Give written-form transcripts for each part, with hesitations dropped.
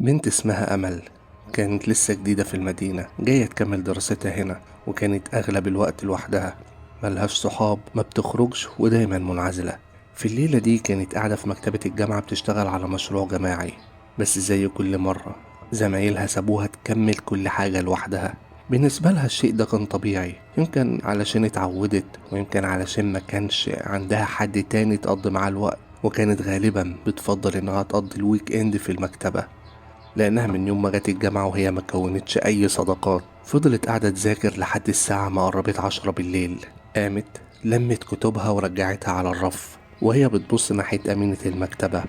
بنت اسمها أمل كانت لسه جديدة في المدينة، جاية تكمل دراستها هنا، وكانت أغلب الوقت لوحدها، ملهاش صحاب، ما بتخرجش، ودايما منعزلة. في الليلة دي كانت قاعدة في مكتبة الجامعة بتشتغل على مشروع جماعي، بس زي كل مرة زمايلها سابوها تكمل كل حاجة لوحدها. بالنسبة لها الشيء ده كان طبيعي، يمكن علشان اتعودت، ويمكن علشان ما كانش عندها حد تاني تقضي معاه الوقت، وكانت غالبا بتفضل انها تقضي ال weekend في المكتبة، لانها من يوم ما جت الجامعة وهي ما كونتش اي صداقات. فضلت قاعدة تذاكر لحد الساعة ما قربت 10 بالليل. قامت لمت كتبها ورجعتها على الرف، وهي بتبص ناحية أمينة المكتبة.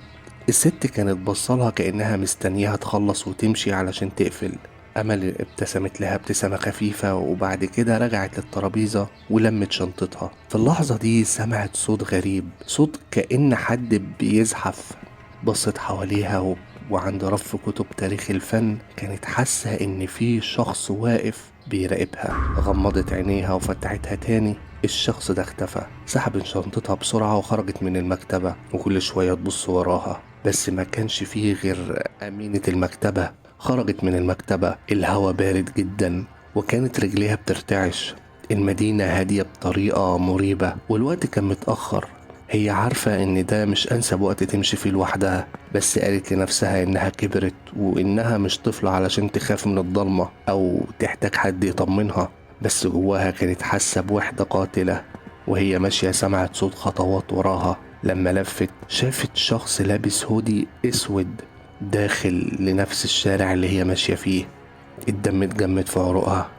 الست كانت بصلها كأنها مستنياها تخلص وتمشي علشان تقفل. أمل ابتسمت لها ابتسامة خفيفة، وبعد كده رجعت للترابيزة ولمت شنطتها. في اللحظة دي سمعت صوت غريب، صوت كأن حد بيزحف. بصت حواليها وعند رف كتب تاريخ الفن كانت حاسة إن في شخص واقف بيراقبها. غمضت عينيها وفتحتها تاني، الشخص ده اختفى. سحبت شنطتها بسرعة وخرجت من المكتبة، وكل شوية تبص وراها، بس ما كانش فيه غير أمينة المكتبة. خرجت من المكتبة، الهوا بارد جدا وكانت رجليها بترتعش. المدينة هادية بطريقة مريبة، والوقت كان متأخر. هي عارفة إن ده مش أنسب وقت تمشي فيه لوحدها، بس قالت لنفسها إنها كبرت وإنها مش طفلة علشان تخاف من الضلمة أو تحتاج حد يطمنها. بس جواها كانت حاسة بوحدة قاتلة. وهي ماشية سمعت صوت خطوات وراها. لما لفت شافت شخص لابس هودي أسود داخل لنفس الشارع اللي هي ماشية فيه. الدم اتجمد في عروقها.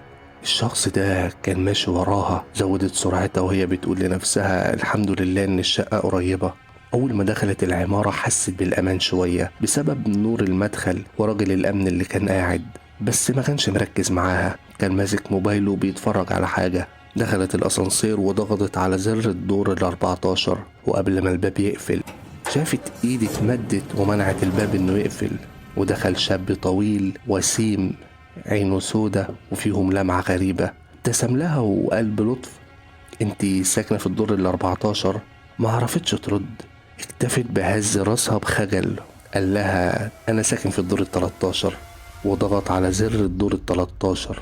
الشخص ده كان ماشي وراها. زودت سرعتها وهي بتقول لنفسها الحمد لله إن الشقة قريبة. أول ما دخلت العمارة حست بالأمان شوية بسبب نور المدخل وراجل الأمن اللي كان قاعد، بس ما كانش مركز معاها، كان ماسك موبايله وبيتفرج على حاجة. دخلت الأسانسير وضغطت على زر الدور 14، وقبل ما الباب يقفل شافت ايد اتمدت ومنعت الباب انه يقفل، ودخل شاب طويل وسيم، عينه سودة وفيهم لمعة غريبة. ابتسم لها وقال بلطف: انتي ساكنة في الدور 14؟ ما عرفتش ترد، اكتفت بهز راسها بخجل. قال لها: انا ساكن في الدور 13، وضغط على زر الدور 13.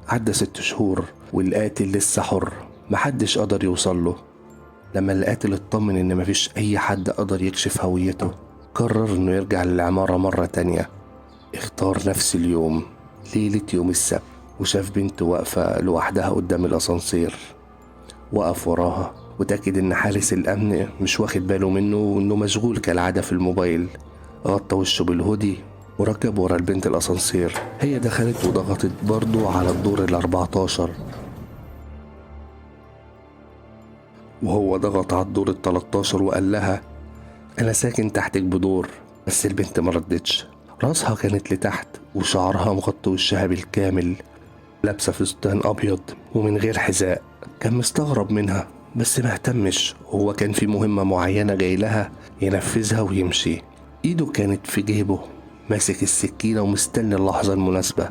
عدى 6 شهور والقاتل لسه حر، محدش قدر يوصل له. لما القاتل اطمن ان مفيش اي حد قدر يكشف هويته، قرر انه يرجع للعمارة مرة تانية. اختار نفس اليوم، ليلة يوم السبت، وشاف بنت واقفة لوحدها قدام الاسانسير. وقف وراها وتأكد ان حارس الامن مش واخد باله منه وانه مشغول كالعادة في الموبايل. غطى وشه بالهودي وركب ورا البنت الأسانسير. هي دخلت وضغطت برضو على الدور 14، وهو ضغط على الدور 13 وقال لها: أنا ساكن تحتك بدور. بس البنت ما ردتش، راسها كانت لتحت وشعرها مغطي وشها بالكامل، لابسة فستان أبيض ومن غير حذاء. كان مستغرب منها بس ما اهتمش، هو كان في مهمة معينة جاي لها ينفذها ويمشي. ايده كانت في جيبه ماسك السكينة ومستني اللحظة المناسبة.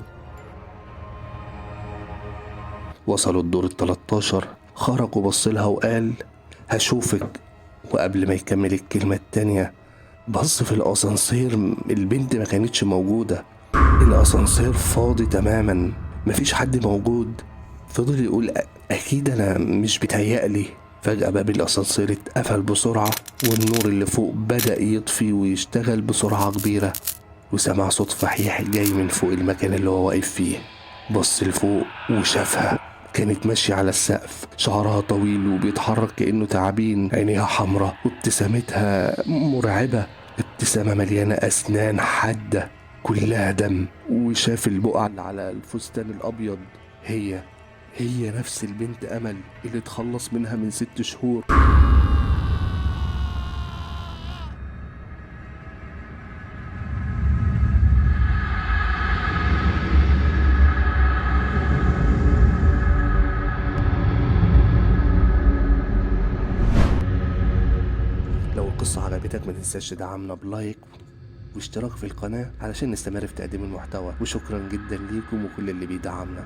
وصلوا الدور 13، خرج وبص لها وقال هشوفك، وقبل ما يكمل الكلمة التانية بص في الأسانسير، البنت ما كانتش موجودة، الأسانسير فاضي تماما، مفيش حد موجود. فضل يقول أكيد أنا مش بتهيألي. فجأة باب الأسانسير اتقفل بسرعة، والنور اللي فوق بدأ يطفي ويشتغل بسرعة كبيرة، وسمع صوت فحيح جاي من فوق المكان اللي هو واقف فيه. بص لفوق وشافها، كانت ماشية على السقف، شعرها طويل وبيتحرك كأنه تعابين، عينيها حمراء وابتسامتها مرعبة، ابتسامة مليانة أسنان حادة كلها دم. وشاف البقعة اللي على الفستان الأبيض، هي نفس البنت أمل اللي اتخلص منها من 6 شهور. لو القصة عجبتك ما تنساش تدعمنا بلايك واشتراك في القناة علشان نستمر في تقديم المحتوى، وشكرا جدا ليكم وكل اللي بيدعمنا.